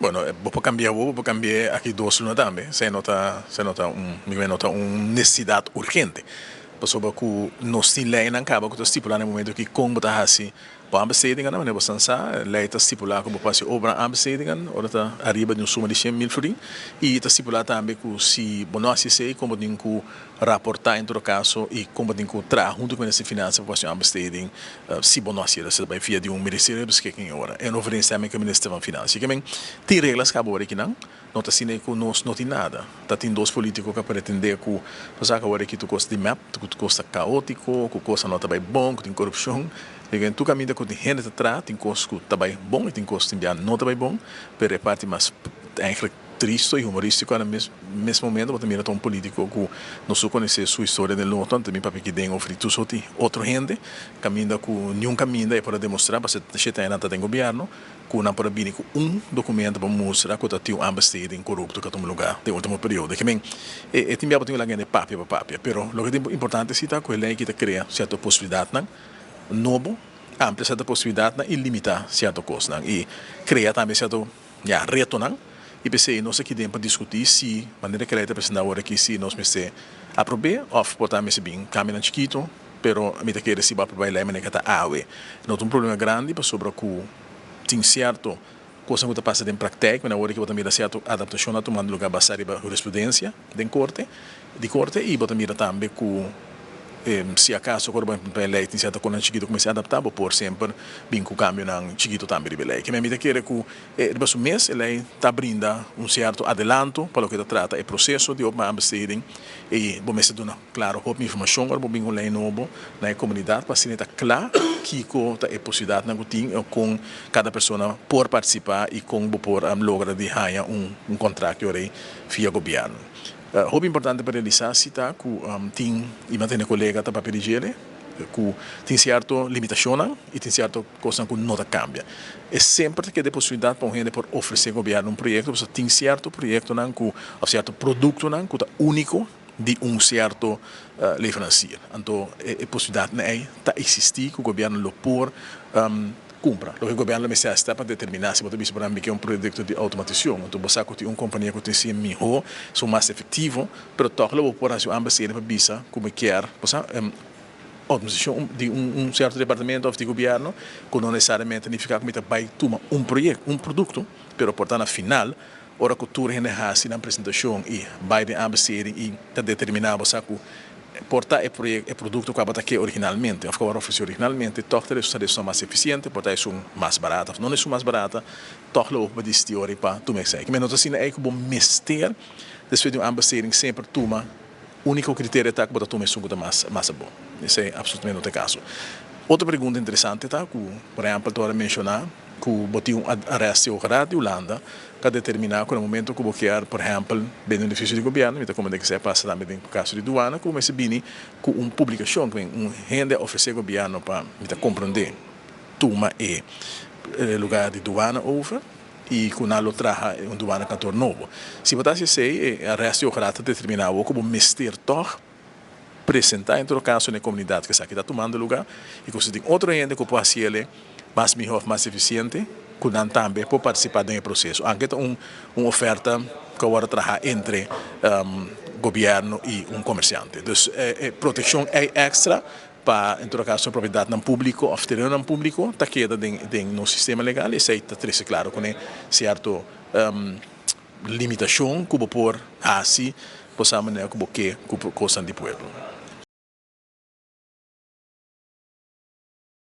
Bueno, bo por cambia awo, bo por cambia aki 2 luna tambe. Se no ta, se no ta un, no ta un necesidad urgente. Pasobra cu nos tin leynan caba cu ta stipula na momento cu con bo ta hasi bo aanbestedingen, manera bo sa, ley ta stipula cu bo por hasi obra aanbestedingen, ora ta ariba di un suma di 100.000 florin, y ta stipula tambe cu si bo no hasi esey, con bo tin cu raporta en todo caso y con bo tin cu traha hunto cu Minister di Finansa pa hasi aanbesteding, si bo no hasi, ta bay via di un ministerie beschikking ora, en overeenstemming cu Minister van Financiën. Ke men, tin reglas caba ora aki nan, no ta asina cu nos no tin nada. Ta tin dos politico cu a pretende cu, pasobra awor aki tur cos di MEP, tur cos ta caotico, cu cos no ta bay bon, cu tin corupcion. Digo, tur caminda cu tin hende ta traha, tin cos cu ta bay bon y tin cos tin no ta bay bon, pero e parti mas eigenlijk tristo y humoristico na mes momento, bo ta mira un politico cu no sa conoce su historia den Lotto, tambe papia aki den over di tur otro hende, caminda cu ningun caminda e por demostra, pasobra 7 aña ta den gobierno, cu nan por bini cu un documento pa mustra cu tin un aanbesteding corupto cu a tuma luga den ultimo periodo. Ke men, e tin biaha tin hende papia pa papia, pero loke ta importante ta cu e ley ta crea cierto posibilidad nobo, amplia cierto posibilidad y limita cierto cos y crea tambe cierto, ja, reto nan. Y p'esey nos aki den pa discuti si manera cu e ley ta presenta awor aki, si nos mester aproba of por ta mester bin cambio chikito, pero mi ta kere si bo aproba e ley manera ta awe. No ta un problema grandi pasobra cu tin cierto cos cu ta pasa den praktijk, maar awor cu bo ta mira cierto adaptacion ta tumando luga basa riba jurisprudencia den corte, di corte, y bo ta mira tambe cu si acaso cu e ley tin cierto cos chikito cuminsa adapta, bo por semper bin cu cambio nan chikito tambe riba ley. Ke mi ta kere cu riba su mes e ley ta brinda un cierto adelanto pa loke ta trata e proceso di open aanbesteding y bo mester duna claro hopi informacion ora bo bin cu ley nobo na e comunidad pa asina ta cla kico ta e posibilidad cu tin con cada persona por participa y con bo por logra di haya un contrato via gobierno. Hopi importante pa realisa si ta cu tin y mantene colega ta papia di djele cu tin cierto limitacion y tin cierto cos cu no ta cambia. E semper ta keda posibilidad pa un hende por ofrece gobierno un proyecto, pasobra tin cierto proyecto cu of cierto producto cu ta unico di un cierto leverancier. Anto, e posibilidad ey ta existi cu gobierno lo por cumpra. Loke gobierno mester ta pa determina si bo ta bisa, por ehempel, un proyecto di automatisacion. Anto, bo sa cu tin un compania cu tin si miho, ta mas efectivo, pero toch lo por haci un aanbesteding pa bisa cu mi kier, bo automatisacion di un cierto departamento of di gobierno, cu no necesariamente ta significa cu mi ta bay tuma un proyecto, un producto, pero por ta na final, ora cu tur hende hasi nan presentacion y bay den aanbesteding y ta determina bo sa cu por ta e proyecto, e producto cu tabata kier originalmente, of cu a ofrece originalmente, toch ta resulta esun mas eficiente, por ta esun mas barata, of no esun mas barata, toch lo por dicidi pa tuma esey. Ke men no ta asina ey cu bo mester, despues di un aanbesteding semper tuma unico criterio ta cu bo ta tuma esun cu ta mas bon. Esey absolutamente no ta e caso. Otro pregunta interesante ta cu, por ehempel, tur a menciona cu bo tin un arresto di Hoge Raad di Hulanda cu a determina cu na momento cu bo kier, por ehempel, bende un edificio di gobierno, mi ta comprende cu esey a pasa tambe den caso di douane, cu mester bini cu un publicacion, cu un hende a ofrece gobierno pa, mi ta comprende, tuma e lugar di douane over y cu nan lo traha un douane kantoor nobo. Si bo ta haci esey, e arresto di Hoge Raad ta determina cu bo mester toch presenta en todo caso na comunidad cu esaki ta tumando lugar y cu si tin otro hende cu por haci mas miho, mas eficiente, cu nan tambe por participa den e proceso. Aunke ta un oferta cu awor a traha entre gobierno y un comerciante. Dus proteccion extra pa, en todo caso, propiedad nan publico of tereno nan publico, ta keda den nos sistema legal y esey ta trece claro cu cierto limitacion cu bo por hasi, bo sa manera cu bo ke cu cos di pueblo.